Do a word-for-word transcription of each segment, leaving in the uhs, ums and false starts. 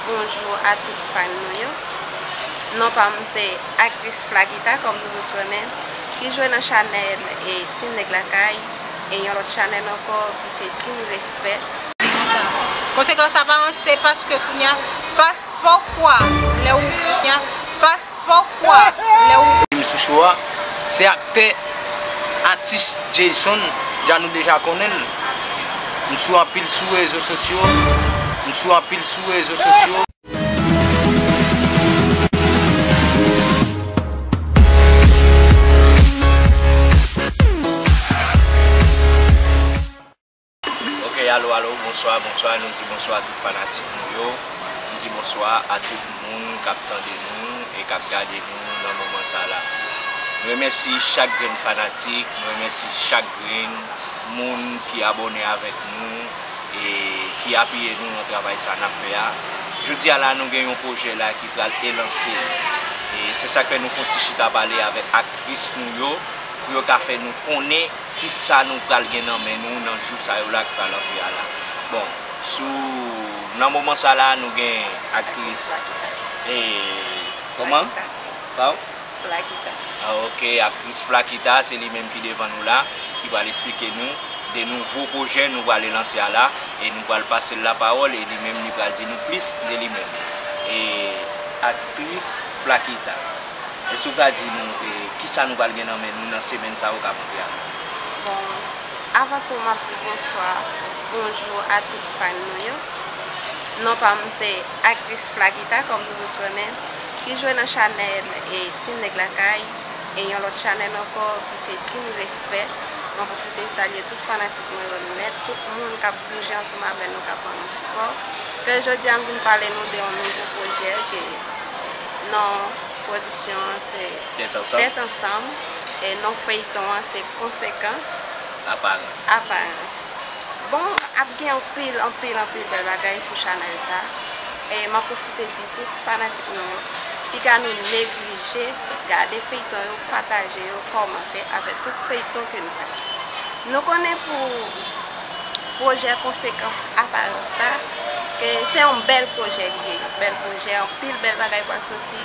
Bonjou a tout fan nou yo. Non pa m se aktris Flakita, kòm nou tout konnen, ki jwe nan chanèl e Team Nèg Lakay e yon lòt chanèl ankò ki se Team Respè. Konsekans aparans se paske kounye a, pas, pafwa, lè ou, kounye a, pas, pafwa, lè ou. Vin sou cho a, se aktè, atis Jayson, dja nou deja konnen l. M sou anpil sou rezo sosyo, m sou anpil sou rezo sosyo. Ok, alo, alo, bonswa, bonswa, nou di bonswa a tout fanatik nou yo. Nou di bonswa a tout moun k ap tande nou e k ap gade nou nan moman sa la. Nou remèsye chak grenn fanatik, nou remèsye chak grenn moun ki abòne avèk nou e ki apiye nou nan travay sa n ap fè a. Jodi a la, nou gen yon pwojè la ki pral elanse. E se sa k fè nou fè yon ti chita pale avèk aktris nou yo, pou yo ka fè nou konnen kisa nou pral gen nan men nou nan jou sa yo la ki pral antre a la. Bon, sou, nan moman sa la, nou gen aktris, e, kòman? Flakita. Pawòl? Flakita. Ah, ok, aktris Flakita, se li menm ki devan nou la, ki pral esplike nou de nouvo pwojè nou pral lanse a la, e nou pral pase l lapawòl, e li menm li pral di nou plis de li menm. E aktris Flakita, èske w ka di nou, e, kisa nou pral gen nan men nou nan semèn sa yo k ap antre a la? Bon, avan tou, m ap di bonswa, bonjou a tout fan nou yo. Non pa m se aktris Flakita, kòm nou tout konnen, ki jwe nan chanèl e Team Nèg Lakay, e yon lòt chanèl ankò ki se Team Respè. Mwen pwofite salye tout fanatik mwen yo nèt, tout moun k ap bouje ansanm avè nou, k ap ban nou sipò. Ke jodi a m vin pale nou de yon nouvo pwojè ke non pwodiksyon an se Tèt Ansanm. Tèt Ansanm, e non feyton an se Konsekans. Aparans. Aparans. Bon, ap gen anpil, anpil, anpil bèl bagay sou chanèl sa. E m ap pwofite di tout fanatik nou yo, piga nou neglije gade feyton yo, pataje yo, kòmante avèk tout feyton ke nou gade. Nou konnen pou pwojè Konsekans Aparans sa, ke se yon bèl pwojè li ye, yon bèl pwojè, anpil bèl bagay pral soti,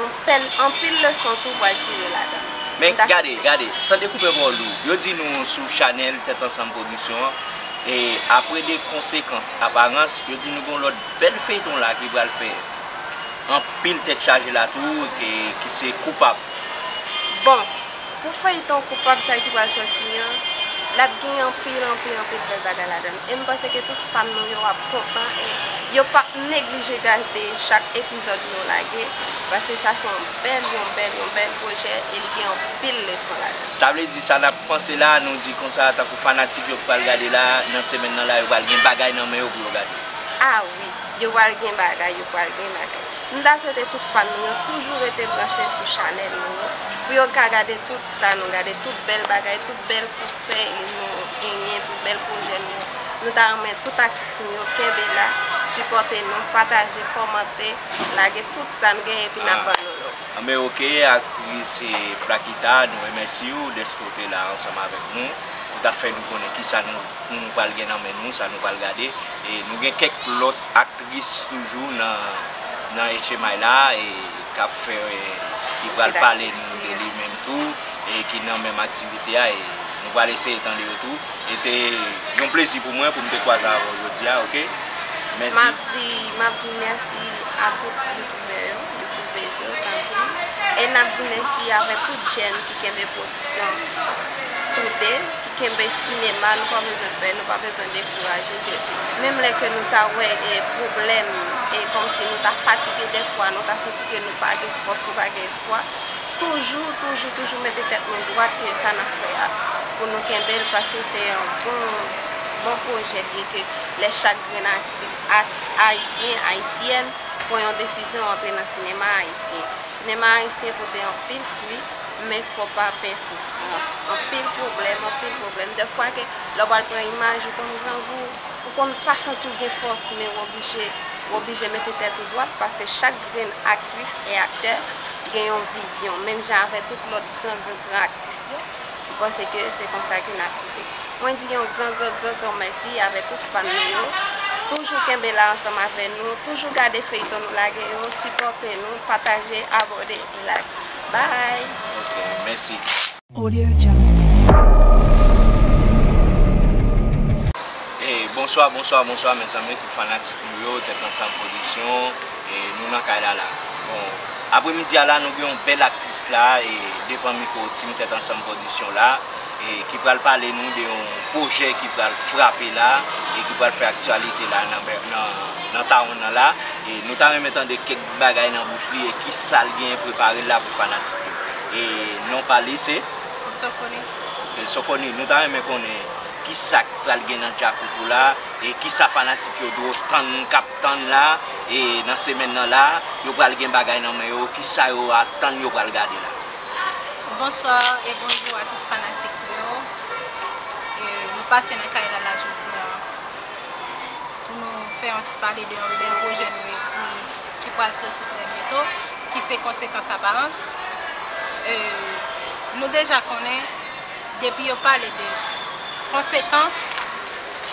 anpil, anpil leson tou pral tire ladan l. Men gade, gade, san dekoupe pawòl ou, yo di nou sou chanèl Tèt Ansanm Pwodiksyon an, e apre de Konsekans Aparans, yo di nou gen yon lòt bèl feyton la ki pral fè anpil tèt chaje la tou, ki, ki se Koupab. Bon, pou feyton Koupab sa ki pral soti an, l ap gen anpil, anpil, anpil bèl bagay ladan l. E m panse ke tout fan nou yo ap kontan e yo p ap neglije gade chak epizòd nou lage, paske sa se yon bèl, yon bèl, yon bèl pwojè e li gen anpil leson ladan l. Sa vle di sa n ap panse la, nou di konsa, tankou fanatik yo k pral gade la, nan semèn nan la, yo pral gen bagay nan men yo pou yo gade. Ah wi, yo pral gen bagay, yo pral gen bagay. M ta swete tout fan nou yo toujou rete branche sou chanèl nou yo, pou yo ka gade tout sa nou gade, tout bèl bagay, tout bèl konsèy nou genyen, tout bèl pwojè nou yo. Nou ta renmen tout aktris nou yo kenbe la, sipòte nou, pataje, kòmante, lage tout sa n genyen epi n ap ban nou lòt. Anben, ok, aktris, e, Flakita, nou remèsye w dèske w te la ansanm avèk nou. Ou t ap fè nou konnen kisa nou, nou pral gen nan men nou, sa nou pral gade. E nou gen kèk lòt aktris toujou nan, nan H M I la, e k ap fè, e, ki pral pale nou de li menm tou, e ki nan menm aktivite a, e nou pral eseye tande yo tou. E te yon plezi pou mwen pou m te kwaze avè w jodi a, ok? Mèsi. M ap di, m ap di mèsi a tout youtubè yo, youtubèz yo, tankou. E n ap di mèsi avè tout jèn ki kenbe pwodiksyon Soude, ki kenbe sinema, nou pa bezwen pè, nou pa bezwen dekouraje, ke menm lè ke nou ta wè, e, pwoblèm, e kòmsi nou ta fatige dèfwa, nou ta santi ke nou pa gen fòs, nou pa gen espwa, toujou, toujou, toujou mete tèt nou dwat ke sa n ap fè a, pou nou kenbe l, paske se yon bon, bon pwojè li ye, ke lè chak grenn atis, ak, ayisyen, ayisyèn, pran yon desizyon antre nan sinema ayisyen. Sinema ayisyen pote anpil fwi, men fò pa pè soufrans. Anpil pwoblèm, anpil pwoblèm. Dèfwa ke lè w pral pran imaj, ou konn grangou, ou konn pa santi w gen fòs, men w oblije, w oblije mete tèt ou dwat, paske chak grenn aktris e aktè gen yon vizyon, menm jan avè tout lòt gran, gran, gran aktris yo. M panse ke se konsa ke n ap rive. Mwen di yon gran, gran, gran, gran mèsi avè tout fan nou yo. Toujou kenbe la ansanm avè nou, toujou gade feyton nou lage yo, sipòte nou, pataje, abòne e like. Bye! Ok, mèsi. Bonswa, bonswa, bonswa mezanmi, tout fanatik nou yo, Tèt Ansanm Pwodiksyon, e nou nan kay la la. Bon, apremidi a la, nou gen yon bèl aktris la, e devan mikwo Team Tèt Ansanm Pwodiksyon la, e ki pral pale nou de yon pwojè ki pral frape la, e ki pral fè aktyalite la nan, nan, nan tawon nan la. E nou ta renmen tande kèk bagay nan bouch li, e kisa l genyen prepare la pou fanatik yo. E non pa li se? Sofoni. Sofoni, nou ta renmen konnen kisa k pral gen nan djakout ou la, e kisa fanatik yo dwe tann, k ap tann la, e nan semèn nan la, yo pral gen bagay nan men yo, kisa yo atann yo pral gade la. Bonswa e bonjou a tout fanatik yo. E nou pase nan kay la la jodi a pou nou fè yon ti pale de yon bèl pwojè nou ekri ki pral soti trè byento, ki se Konsekans Aparans. E nou deja konnen, depi yo pale de konsekans,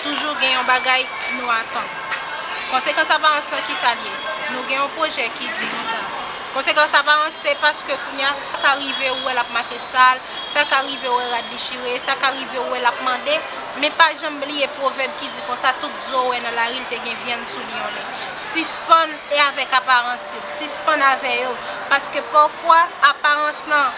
toujou gen yon bagay nou atann. Konsekans aparans lan, kisa l ye? Nou gen yon pwojè ki di konsa. Konsekans aparans, se paske kounye a, sa ka rive ou wè l ap mache sal, sa ka rive ou wè rad li chire, sa ka rive ou wè l ap mande, men pa janm bliye pwovèb ki di konsa, tout zo ou wè nan lari l te gen vyann sou li yon lè. Sispann e avèk aparans yo, sispann avè yo, paske pafwa aparans lan,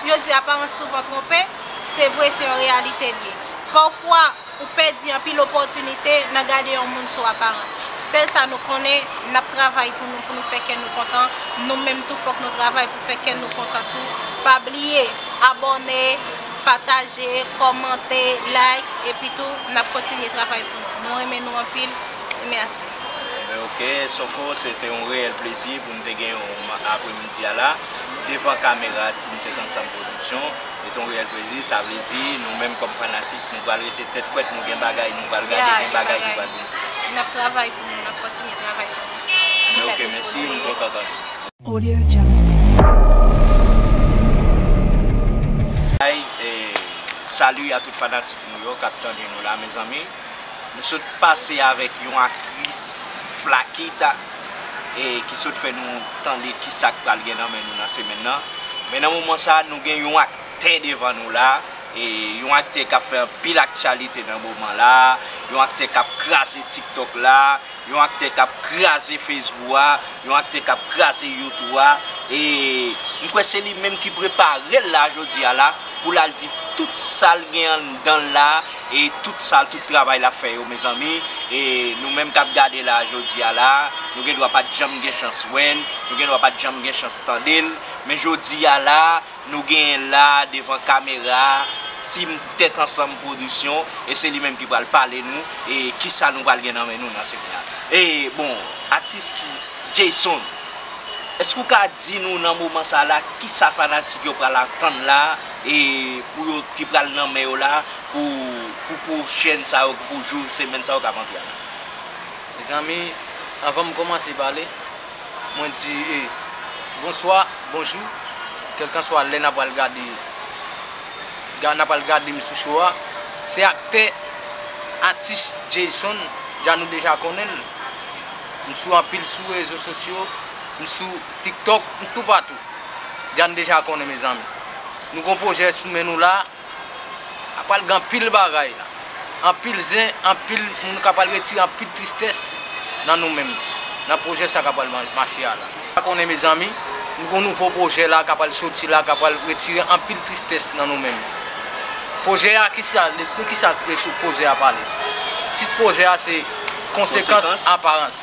yo di aparans souvan twonpe, se vre, se yon reyalite l ye. Pafwa, ou pèdi anpil opòtinite nan gade yon moun sou aparans. Sèl sa nou konnen, n ap travay pou nou, pou nou fè kè nou kontan. Nou menm tou, fòk nou travay pou fè kè nou kontan tou. Pa bliye abòne, pataje, kòmante, like, epi tou, n ap kontinye travay pou nou. Nou renmen nou anpil. Mèsi. Ebyen, ok, Sofo, se te yon reyèl plezi pou n te gen yon apremidi a la, devan kamera Team Tèt Ansanm Pwodiksyon. Se te yon reyèl plezi, sa vle di, nou menm kòm fanatik, nou pral rete tèt frèt, nou gen bagay, nou pral gade, gen bagay ki pral vini. N ap travay pou nou, n ap kontinye travay pou nou. Ok, mèsi, m kontan tande. Ay, e, sali a tout fanatik nou yo k ap tande nou la, mezanmi. Nou sot pase avèk yon aktris, Flakita, e ki sot fè nou tande kisa k pral gen nan men nou nan semèn nan. Men nan moman sa, nou gen yon aktè devan nou la, e yon aktè k ap fè anpil aktyalite nan moman la, yon aktè k ap kraze TikTok la, yon aktè k ap kraze Facebook a, yon aktè k ap kraze YouTube a. E m kwè se li menm ki prepare l la jodi a la, pou l al di tout sa l gen anndan l la, e tout sa l, tout travay l ap fè yo, mezanmi. E nou menm k ap gade la jodi a la, nou gen dwa pa t janm gen chans wè l, nou gen dwa pa t janm gen chans tande l, men jodi a la, nou genyen la devan kamera, Team Tèt Ansanm Pwodiksyon, e se li menm ki pral pale nou, e kisa nou pral gen nan men nou nan semèn nan. E, bon, atis Jayson, èske w ka di nou nan moman sa la, kisa fanatik yo pral atann la, e pou yo, ki pral nan men yo la, pou, pou pwochèn sa yo, pou jou, semèn sa yo k ap antre a la? Mezanmi, anvan m kòmanse pale, mwen di, e, bonswa, bonjou, kèlkanswa lè n ap pral gade, ga-, n ap pral gade m sou cho a. Se aktè, atis Jayson, dja nou deja konnen l. M sou anpil sou rezo sosyo, m sou TikTok, m toupatou. Dja n deja konnen, mezanmi. Nou gon pwojè sou men nou la, ap pral gen anpil bagay la. Anpil zen, anpil moun k ap pral retire anpil tristès nan nou menm, nan pwojè sa k ap pral ma-, mache a la. Sa konnen, mezanmi, nou gon nouvo pwojè la k ap pral soti la, k ap pral retire anpil tristès nan nou menm. Pwojè a, kisa, de kisa pwojè a pale? Tit pwojè a se Konsekans Aparans.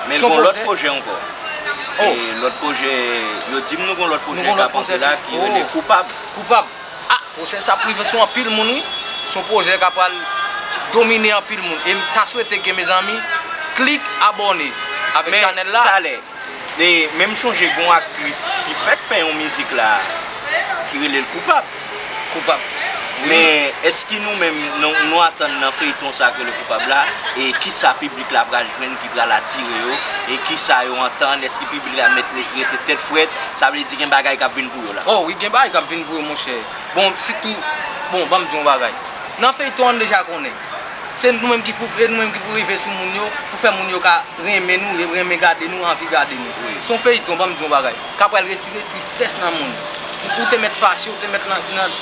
Men gon lòt pwojè ankò. E lòt pwojè, yo di m nou gon lòt pwojè k ap antre la ki rele Koupab. Koupab. Ah, pwojè sa ap rive sou anpil moun, wi. Se yon pwojè k ap pral domine anpil moun. E m ta swete ke, mezanmi, klik abòne avèk chanèl la. Men talè, e, men m chonje gon aktris ki fèk fè yon mizik la, ki rele l Koupab. Koupab. Men èske nou menm, nou, nou atann nan feyton sa k rele Koupab la, e kisa piblik la pral jwenn ki pral atire yo, e kisa yo antann, èske piblik la mèt rete tèt frèt, sa vle di gen bagay k ap vin pou yo la? Oh, wi, gen bagay k ap vin pou yo, monchè. Bon, sitou, bon, ban m di yon bagay. Nan feyton an, n deja konnen. Se nou menm ki pou, e nou menm ki pou rive sou moun yo, pou fè moun yo ka renmen nou, renmen gade nou, anvi gade nou. Se yon feyton, ban m di yon bagay, ka pral retire tristès nan moun. Ou te mèt fache, ou te mèt nan, nan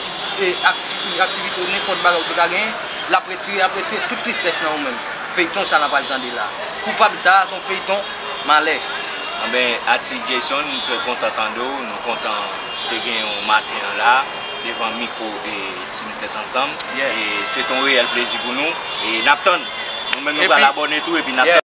e, akti- aktivite, nenpòt bagay ou te ka genyen, l ap retire, ap retire tout tristès nan ou menm. Feyton sa n ap pral tande la. Koupab sa, se yon feyton malè. Anben, atis Jason, nou trè kontan tande w, nou kontan te gen yon maten an la, devan mikwo e Team Tèt Ansanm. E se t on reyèl plezi pou nou. E n ap tann. Nou menm nou pral abòne tou, epi n ap tann.